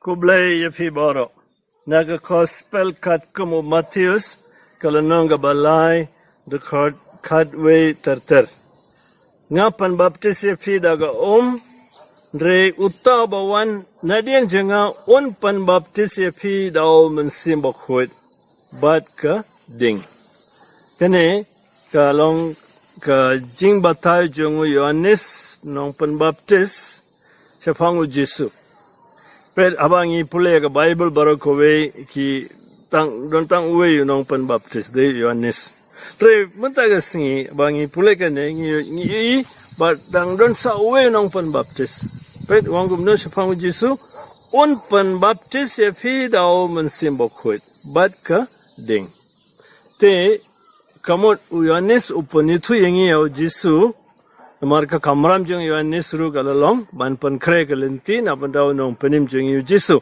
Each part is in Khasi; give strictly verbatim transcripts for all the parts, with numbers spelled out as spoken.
Khublei ïa phi baroh. Na ka Gospel katkum u Mathaios, ka lynnong kaba lai, dkhot khatwei ter ter. Nga pynbaptis ïa phi da ka um, hynrei uta uba wan nadien jong nga un pynbaptis ïa phi da u Mynsiem Bakhuid bad ka ding. Kane ka long ka jingbatai jong u Ïoannis Nongpynbaptis shaphang u Jisu. Peit, haba ngi pule ka Baibl baroh kawei, ki tang, don tang uwei u nongpynbaptis, dei u Ïoannis. Hynrei mynta ka sngi, haba ngi pule kane, ngi, ngi ïohi ba dang don sa uwei u nongpynbaptis. Peit, u ong kumno shaphang u Jisu, un pynbaptis ïa phi da u Mynsiem Bakhuid bad ka ding. Te ka mut u Ïoannis u pynithuh ïa ngi ïa u Jisu, namar ka kamram jong u Ïoannis ruh ka la long ban pynkhreh ka lynti na bynta u nongpynim jong ngi u Jisu.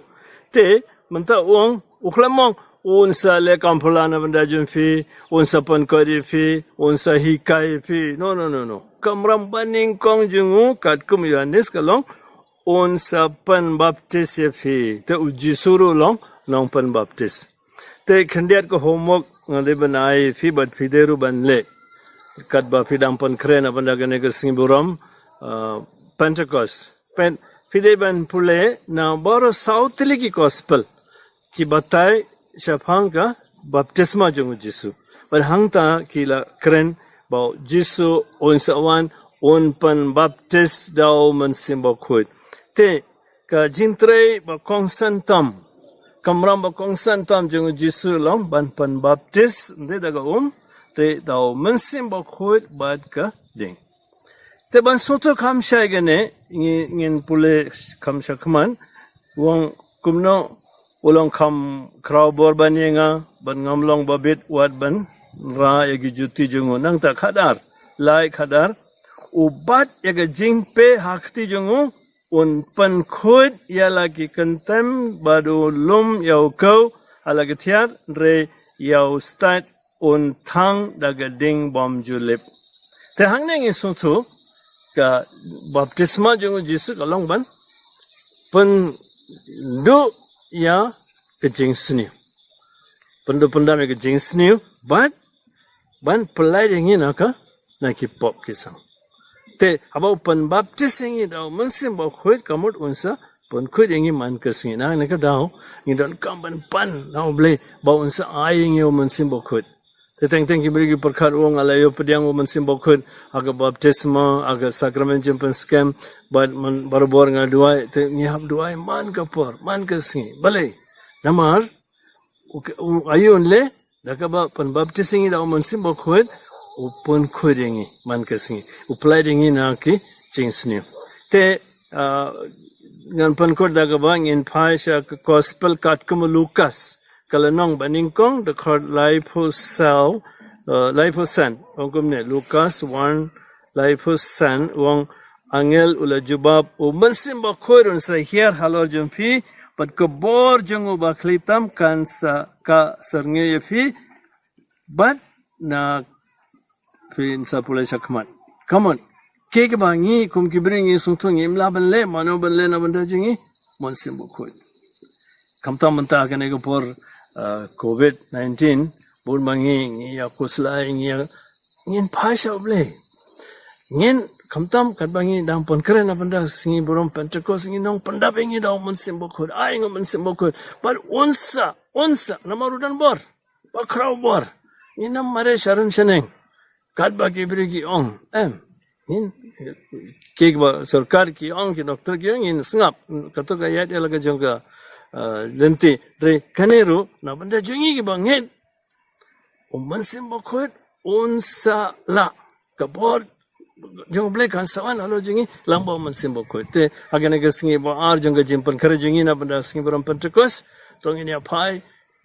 Te mynta u ong, u khlem ong un sa leh kam phylla na bynta jong phi, un sa pynkhuid ïa phi, un sa hikai ïa phi. No, no, no, no. Kamram banyngkong jong u katkum u Ïoannis ka long, un sa pynbaptis ïa phi. Te u Jisu ruh u long nongpynbaptis. Te khyndiat ka homework nga dei ban ai phi bad phi dei ruh ban leh. Katba phi dang pynkhreh na bynta kane ka sngi burom, ah, Pentecost. Pen, phi dei ban pule na baroh saw tylli ki Gospel ki batai shaphang ka baptisma jong u Jisu. Bad hangta ki la kren ba u Jisu un sa wan un pynbaptis da u Mynsiem Bakhuid. Te ka jingtrei ba kongsan tam, kamram ba kongsan tam jong u Jisu long ban pynbaptis, ym dei da ka um, te da u Mynsiem Bakhuid bad ka ding. Te ban sngewthuh kham shai kane, ngi, ngin pule kham shakhmat, u ong kumno, u long kham khraw bor ban ïa nga, ban ngam long ba bit wat ban rah ïa ki juti jong u. Nangta khadar, lai khadar, u bat ïa ka jingpeh ha kti jong u, un pynkhuid ïa la ki kyntem bad u lum ïa u kew ha la ki thiar, hynrei ïa u stad un thang da ka ding bym ju lip. Te hangne ngi sngewthuh ka baptisma jong u Jisu ka long ban pynduh ïa ka jingsniew. Pynduh pyndam ïa ka jingsniew bad ban pynlait ïa ngi na ka, na ki pop ki sang. Te haba u pynbaptis ïa ngi da u Mynsiem Bakhuid, ka mut un sa pynkhuid ïa ngi man ka sngi. Na kane ka daw ngi donkam ban pan na u Blei ba un sa ai ïa ngi u Mynsiem Bakhuid. Te teng teng ki briew ki pyrkhat, u ong, nga la ïoh pdiang u Mynsiem Bakhuid ha ka baptisma, ha ka sakramen jingpynskhem, bad man, barabor nga duwai. Te ngi hap duwai man ka por, man ka sngi. Balei? Namar u, u, aïu un leh? Da kaba pynbaptis ïa ngi da u Mynsiem Bakhuid, u pynkhuid ïa ngi man ka sngi, u pynlait ïa ngi na ki jingsniew. Te, ah, ngan pynkut da kaba ngin phai sha ka Gospel katkum u Lukas, ka lynnong banyngkong, dkhot laiphew saw, ah, laiphew san. U ong kumne, Lukas one, laiphew san, u ong, angel u la jubab, u Mynsiem Bakhuid un sa hiar halor jong phi, bad ka bor jong u Bakhlieh Tam kan sa, ka syrngiew ïa phi, bad na phin sa pule shakhmat. Ka mut, kiei kiba ngi kum ki briew ngi sngewthuh ngim lah ban leh, mano ban leh na bynta jong ngi? Mynsiem Bakhuid. Khamtam mynta kane ka por, ah, covid nineteen, bun ba ngi, ngi ïa khuslai, ngi ïa, ngin phai sha u Blei. Ngin, khamtam katba ngi dang pynkhreh na bynta sngi burom Pentecost, ngi nongpyndap ïa ngi da u Mynsiem Bakhuid, ai ïa nga u Mynsiem Bakhuid. Bad un sa, un sa, namar u don bor, ba khraw bor. Ngin ym mareh sha rynshane, katba ki briew ki ong. Em, ngin, kiei kiba sorkar ki ong, ki doktor ki ong, ngin sngap. Kato ka ïaid ïa la ka jong ka, ah, lynti. Hynrei kane ruh na bynta jong ngi kiba ngeit, u Mynsiem Bakhuid un sa lah, ka bor jong u Blei kan sa wan halor jong ngi lyngba u Mynsiem Bakhuid. Te ha kane ka sngi ba ar jong ka jingpynkhreh jong ngi na bynta sngi burom Pentecost, to ngin ïa phai,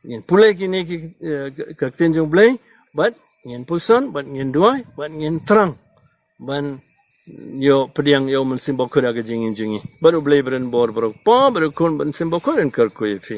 ngin pule kine ki, eh, ka, ka ktien jong u Blei, bad ngin puson, bad ngin duwai, bad ngin thrang ban ïoh pdiang ïa u Mynsiem Bakhuid ha ka jingim jong ngi. Bad u Blei un bor baroh, Kpa, bad u Khun, bad u Mynsiem Bakhuid un kyrkhu ïa phi.